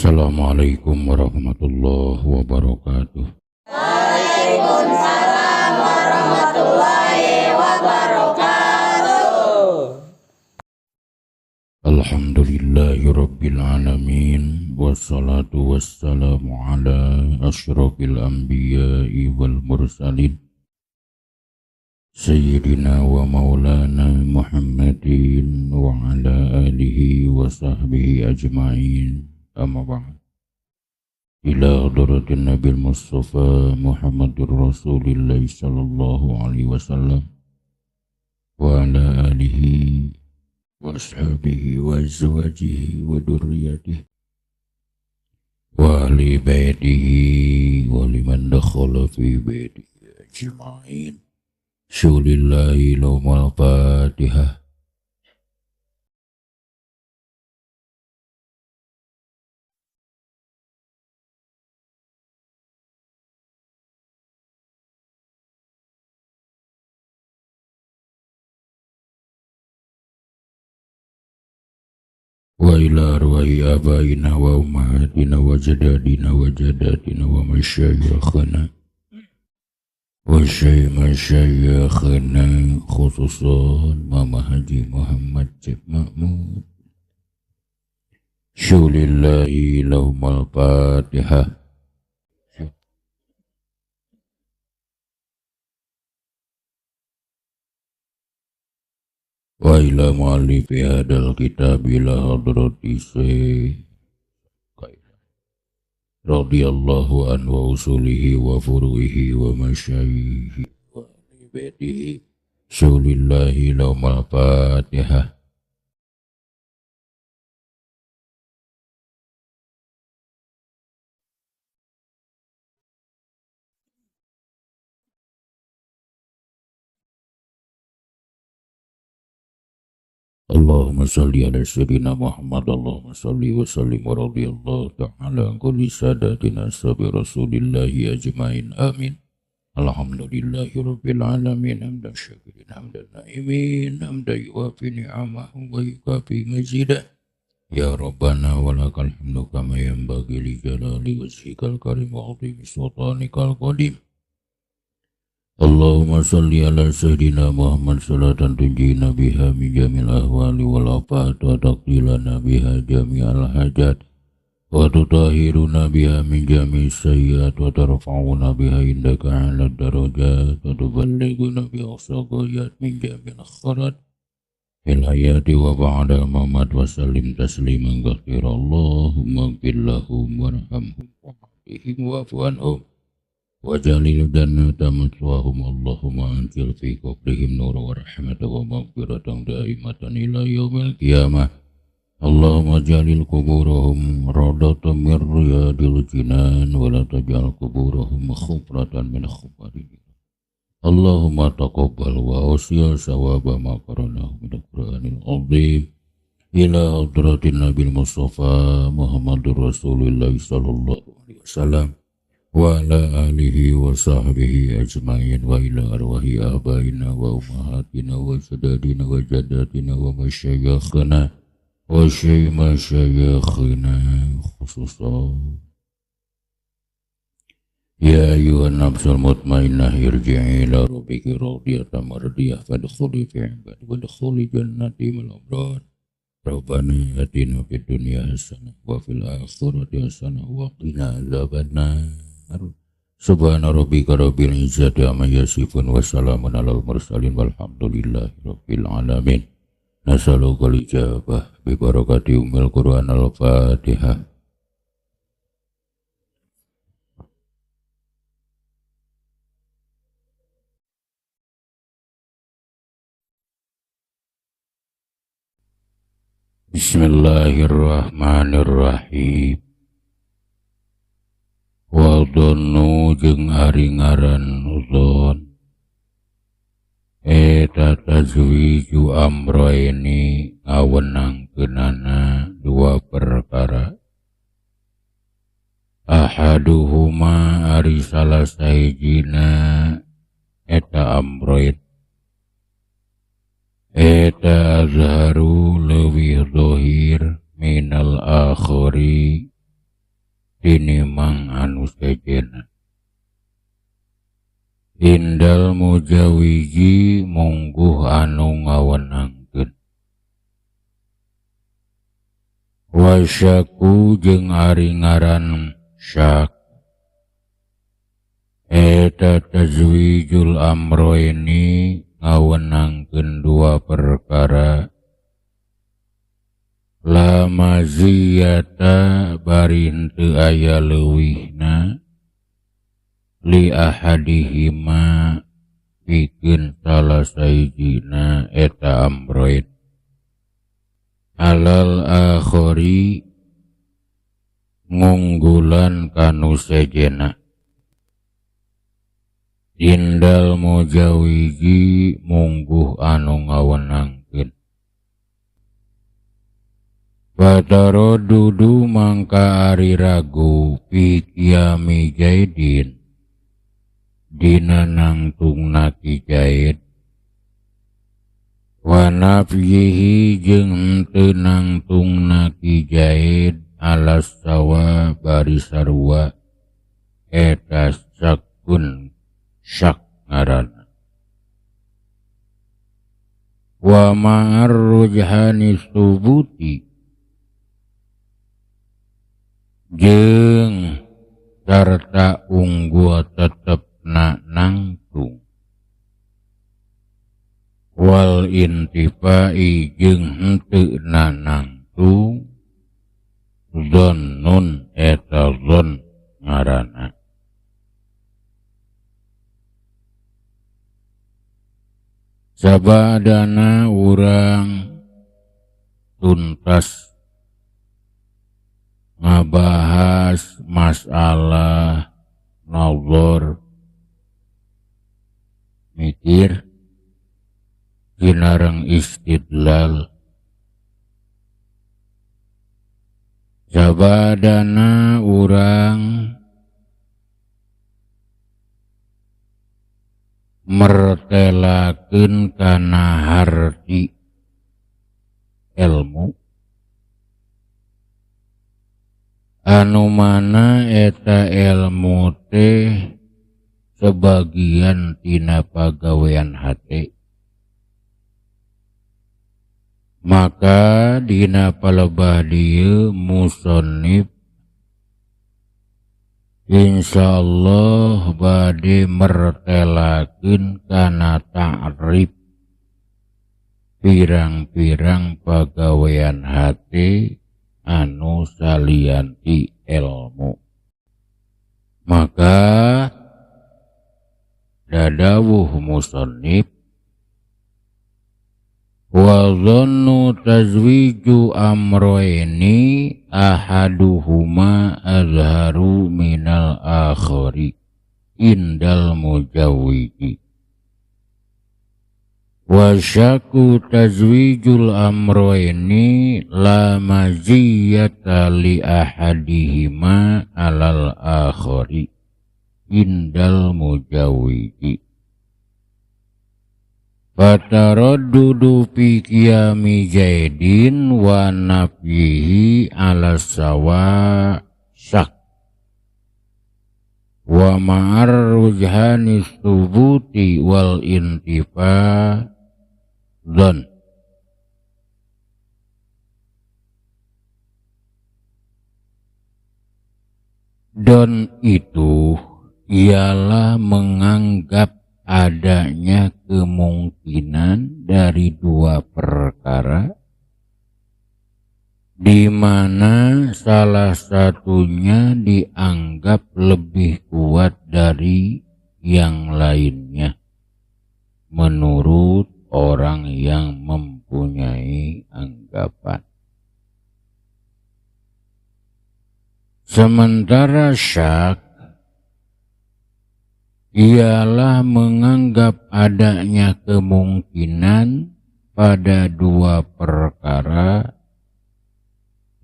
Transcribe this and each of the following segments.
Assalamualaikum warahmatullahi wabarakatuh. Waalaikumsalam warahmatullahi wabarakatuh. Alhamdulillahi rabbil alamin, wassalatu wassalamu ala asyrafil anbiya'i wal mursalin, sayyidina wa maulana Muhammadin wa ala alihi wa sahbihi ajma'in. Amma ba'd. Ila hadratin Nabil Mustafa Muhammadur Rasulillah sallallahu alaihi wasallam wa ala alihi wa ashabihi wa azwajihi wa dzurriyyatihi wa ahli baitihi wa liman dakhala fi baitihi ajma'in. Syulillahi lahumul Fatihah. Wa ila arwahi abaina wa ummahatina wa jadadina wa jadatina wa masyayikhana wa masyayikhana, khususan Mama Haji Muhammad Cip Mahmud. Syulillahi lahumul Fatihah. Wa ila mu'allifi hadal kitab ila hadrati Syekh radhiyallahu anhu wa usulihi wa furu'ihi wa masyayihi wa ahli baitihi. Syulillahi lahumul Fatihah. Allahumma salli ala sayyidina Muhammad. Allahumma salli wa sallim wa radiyallahu ta'ala an kulli sadatina ashabi rasulillahi ajmain. Amin. Alhamdulillahi rabbil alamin, hamdan syakirin, hamdan naimin, hamdan yuwafi ni'amahu wa yukafi mazidah. Ya Rabbana walakal hamdu kama yanbaghi li jalali wajhikal karim wa 'azimi sultanikal qadim. Allahumma salli ala sayyidina Muhammad salatan tunjina biha min jamil ahwali wal afat wa taqdilana biha jami'al hajat wa tutahhiruna biha min jami'is sayyiat wa tarfa'una biha indaka 'ala darajat wa tuballighuna bi aqsa ghayat min jami'il khairat fil hayati wa ba'da mamat wa sallim tasliman katsira. Allahumma ighfir lahum warhamhum wa'afihim wa'fu anhum wajalil jannata maswahum. Allahumma anzil fi qabrihim nura wa rahmatan wa maghfiratan daimatan ila yaumil qiyamah. Allahumma jalil kuburahum radatan min riyadil jinan wa la taj'al kuburahum khufratan min khufaril. Allahumma taqabbal wa awsil sawaba ma qara'nahu min al-Qur'anil azim ila hadratin Nabil Mustafa Muhammadur Rasulillah sallallahu alaihi wasallam wa ala alihi wa sahbihi ajma'in wa ila arwahi abaina wa ummahatina wa sadadina wa jadatina wa masyayikhina wa masyayikhina khususan ya ayyuhan nafsul mutmainnah irji'i ila rabbiki radiyatan mardiyah fadkhuli fi ibadi wadkhuli jannati mal abrar. Rabbana atina fid dunya hasanah wa fil akhirati hasanah wa qina adzabannar. Subhana rabbika rabbil izzati amma yasifun wa salamun alal mursalin walhamdulillahi rabbil alamin. Nas'aluka al-ijabah bi barakati ummil Qur'an. Al-Fatihah. Bismillahirrahmanirrahim. Wa dhannu jeung ari ngaran dzon eta tazwiju amroini ngawenangkeunana dua perkara. Ahaduhuma ari salah sahijina eta amroin eta azharu leuwih zahir minal akhari tinimang anu sejenna. Indal mujawiji mungguh anu ngawenangkeun. Wasyaku jeung ari ngaran syak eta tazwijul amroini ngawenangkeun dua perkara la maziyata bari henteu aya leuwihna li ahadihima pikeun salah sahijina eta amroin alal akhori ngunggulan kanu sejena. Indal mujawiji mungguh anu ngawenangkeun. Bataro dudu mangka ari ragu fi qiyami Zaidin dina nangtungna Ki Zaid wa nafyihi jeung henteu nangtungna Ki Zaid alas sawa bari sarua eta sakun syak ngaranna. Wa ma'ar rujhani subuti jeung sarta unggul tetepna nangtung wal intifai jeung henteu na nangtung zonnun eta zon ngaranna. Sabadana urang tuntas ngabahas masalah nazar mikir kinareng istidlal. Sabadana urang mertelakeun kana harti ilmu anu mana eta ilmu teh sebagian tina pagawean hate. Maka dina palebah dieu musannif insyaallah bade mertelakeun kana ta'rif pirang-pirang pagawean hate anu salian ti ilmu. Maka dadawuh musannif wa dhannu tazwiju amroini ahaduhuma azharu minal akhari indal mujawiji wa syaku tazwijul amroini la maziyata li ahadihima alal akhari indal mujawiji. Fataraddudu fi qiyami Zaidin wa nafyihi ala sawa syak wa ma'ar rujhani subuti wal intifa dzan. Dan itu ialah menganggap adanya kemungkinan dari dua perkara di mana salah satunya dianggap lebih kuat dari yang lainnya menurut orang yang mempunyai anggapan. Sementara syak ialah menganggap adanya kemungkinan pada dua perkara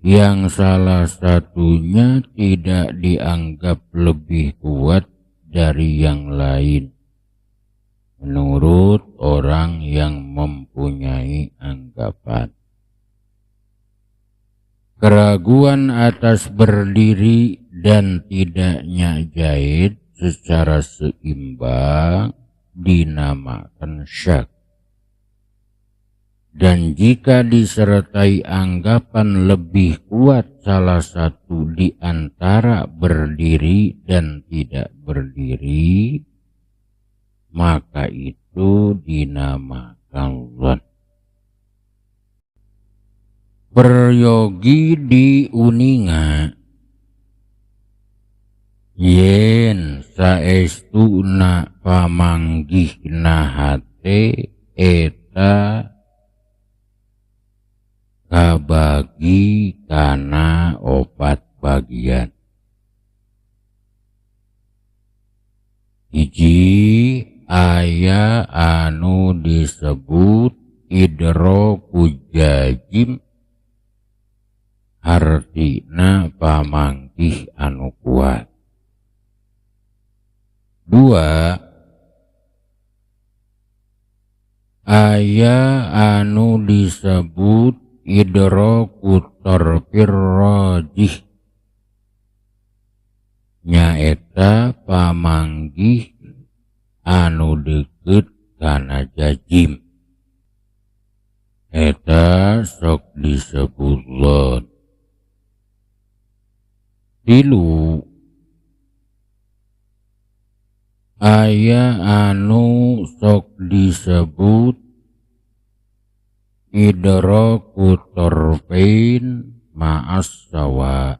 yang salah satunya tidak dianggap lebih kuat dari yang lain menurut orang yang mempunyai anggapan. Keraguan atas berdiri dan tidaknya jahit secara seimbang dinamakan syak. Dan jika disertai anggapan lebih kuat salah satu di antara berdiri dan tidak berdiri, maka itu dinamakan zon. Peryogi diuninga yen saestuna pamanggihna hate eta kabagi kana opat bagian. Hiji aya anu disebut idroku jajim, hartina pamanggih anu kuat. Dua, aya anu disebut idroku torfir rajih, nyaeta pamanggih anu deukeut kana jajim, eta sok disebut zon. Tilu, aya anu sok disebut idraku torfain ma'as sawa,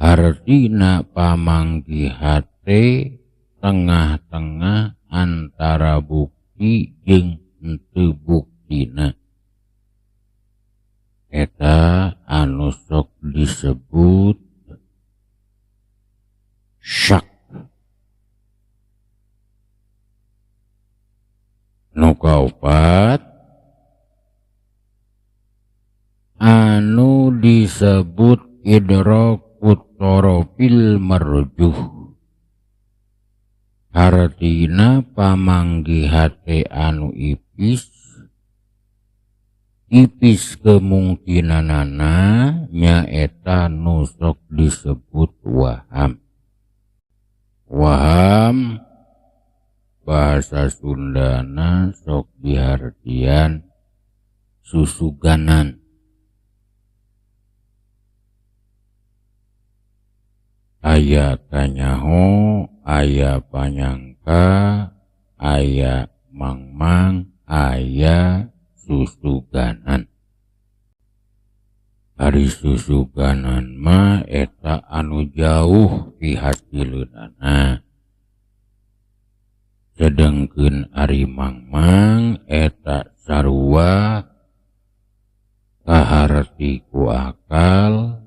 artina pamanggih hate tengah-tengah antara bukti jeung henteu buktina, eta anu sok disebut syak. Nu kaopat anu disebut idrakut torofil marjuh, hartina pamanggih hate anu ipis ipis kemungkinanana nyaeta nu sok disebut waham. Waham bahasa Sundana sok dihartian susuganan. Aya kanyaho, aya panyangka, aya mangmang, aya susuganan. Ari susuganan mah eta anu jauh pihasileunana. Sedengkeun ari mangmang eta sarua kaharti ku akal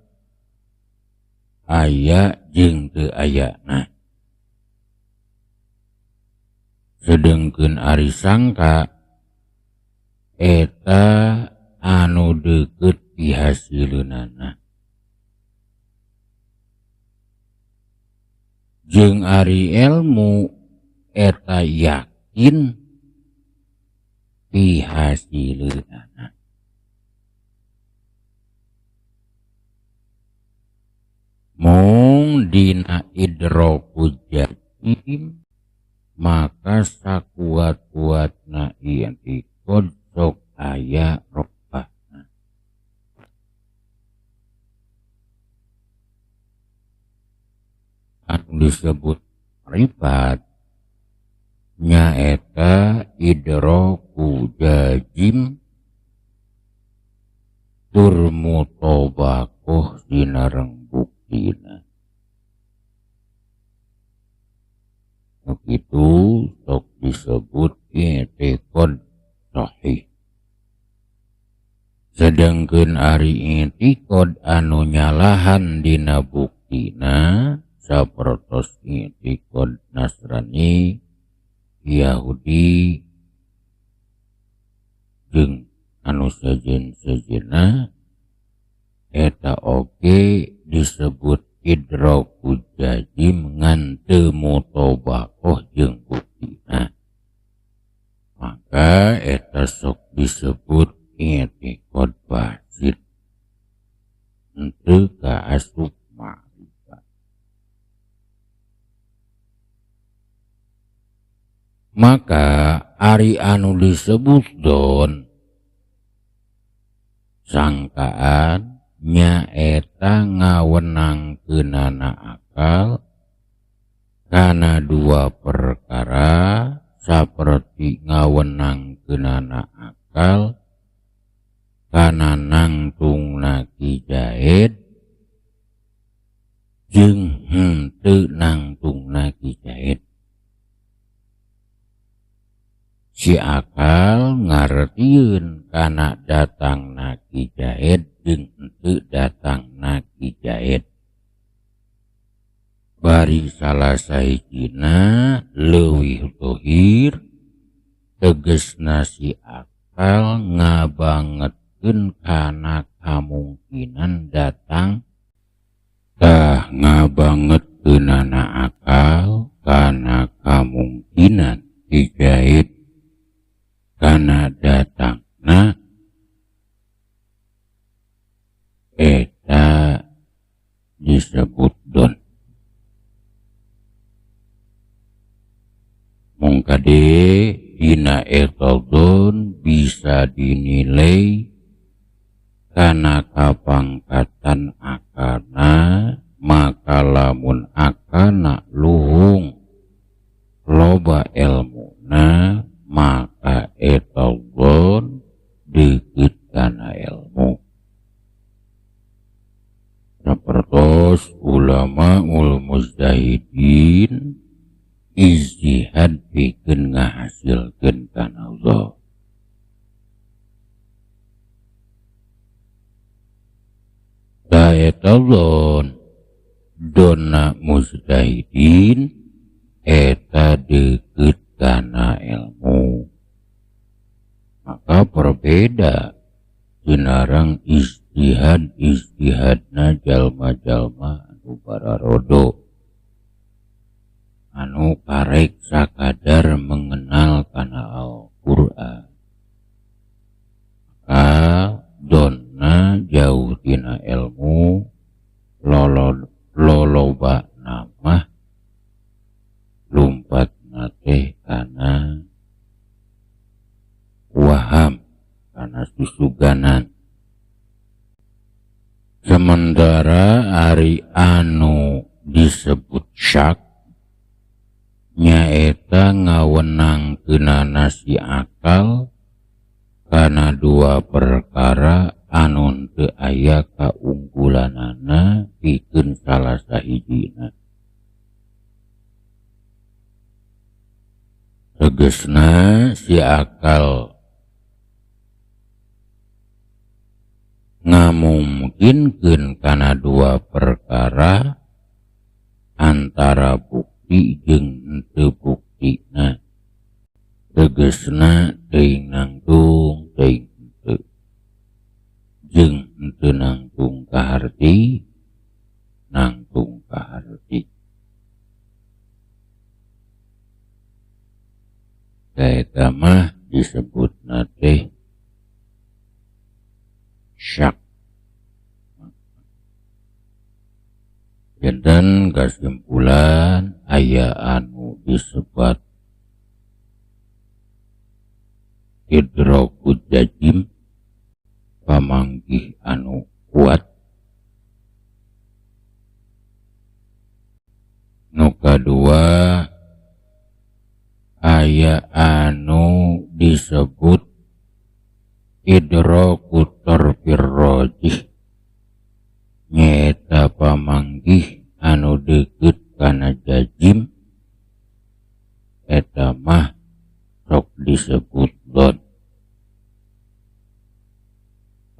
aya jeung teu ayana. Sedengkeun ari sangka eta anu deukeut pihasileunana. Jeung ari elmu eta yakin pihasileunana. Mung dina idroku jajim maka sakuat-kuatna i'tiqad sok aya robahna. Anu disebut ribat nyaeta idroku jajim tur mutobakoh sinareng buktina. Begitu sok disebut i'tiqad sahih. Sedangkeun ari i'tiqad anu nyalahan dina buktina sapertos i'tiqad Nasrani, Yahudi jeung anu sejen-sejenna eta oge disebut idraku jajim ngan teu mutobakoh jeung buktina. Maka eta sok disebut i'tiqad fasid, henteu kaasup ma'rifat. Maka ari anu disebut don sangkaan nyaeta ngawenangkeunana akal kana dua perkara saperti ngawenangkeunana akal kana nangtungna Ki Jaid jeung henteu nangtungna Ki Jaid. Si akal ngartieun kana datangna Ki Jaid jeung henteu datangna Ki Jaid. Bari salah sahijina leuwih zahir tegesna si akal ngabangetkeun kana kamungkinan datang. Tah ngabangetkeunana akal kana kamungkinan Ki Jaid kana datangna eta disebut don. Mung kade dina eta don bisa dinilai kana kapangkatan akana, maka lamun akana luhung loba elmuna maka eta don deukeut kana ilmu. Sapertos ulama ul mujtahidin ijtihad pikeun ngahasilkeun kana Allah. Ta eta don donna mujtahidin eta deukeut kana ilmu. Maka berbeda dinarang ijtihad ijtihadna jalma-jalma anu bararodo anu karek sakadar mengenal kana Al-Qur'an. Maka donna jauh tina ilmu loloba nama lumpatna teh kana waham, kana susuganan. Sementara ari anu disebut syak nyaeta ngawenangkeunana si akal kana dua perkara anu teu aya kaunggulanana pikeun salah sahijina. Tegesna si akal ngamungkinkeun kana dua perkara antara bukti jeung henteu buktina. Tegesna teuing nangtung teuing henteu, jeung henteu nangtung kaharti nangtung kaharti. Eta mah disebutna teh syak. Janten kasimpulan aya anu disebat idrokud jajim, pamanggih anu kuat. Nu kadua aya anu disebut idroku tarfir rajih, nyaeta pamanggih anu deukeut kana jajim, eta mah sok disebut don.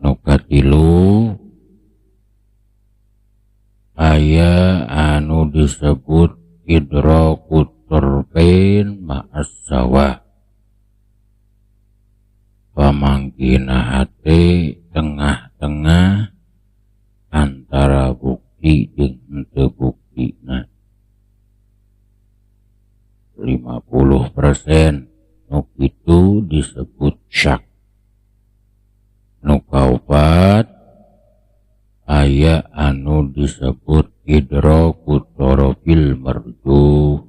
Nu katilu aya anu disebut idroku tarfain ma'as sawa, pamanggihna hate tengah-tengah antara bukti jeung henteu buktina. 50% nu kitu disebut syak. Nu kaopat aya anu disebut idroku tarafil marjuh,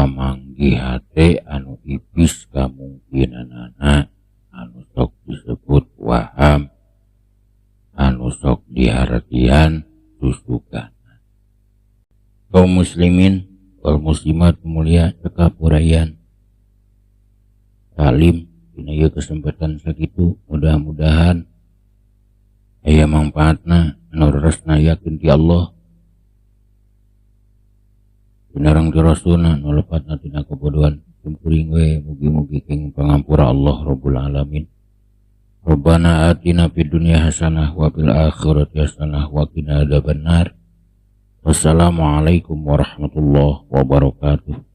Pamanggih hate anu ipis kamungkinanana, anu sok disebut waham, anu sok diartian susukan. Kaum muslimin wal muslimat mulia, cekap uraian taklim dina ieu kesempatan sakitu. Mudah-mudahan aya manfaatna, anu leresna yakin ti Allah, pinareng ti Rasulna, nu lepatna tina kebodohan simkuring we, mugi-mugi kenging pangampura Allah Rabbul Alamin. Rabbana atina fid dunya hasanah wa fil akhirati hasanah wa qina adzabannar. Wassalamualaikum warahmatullahi wabarakatuh.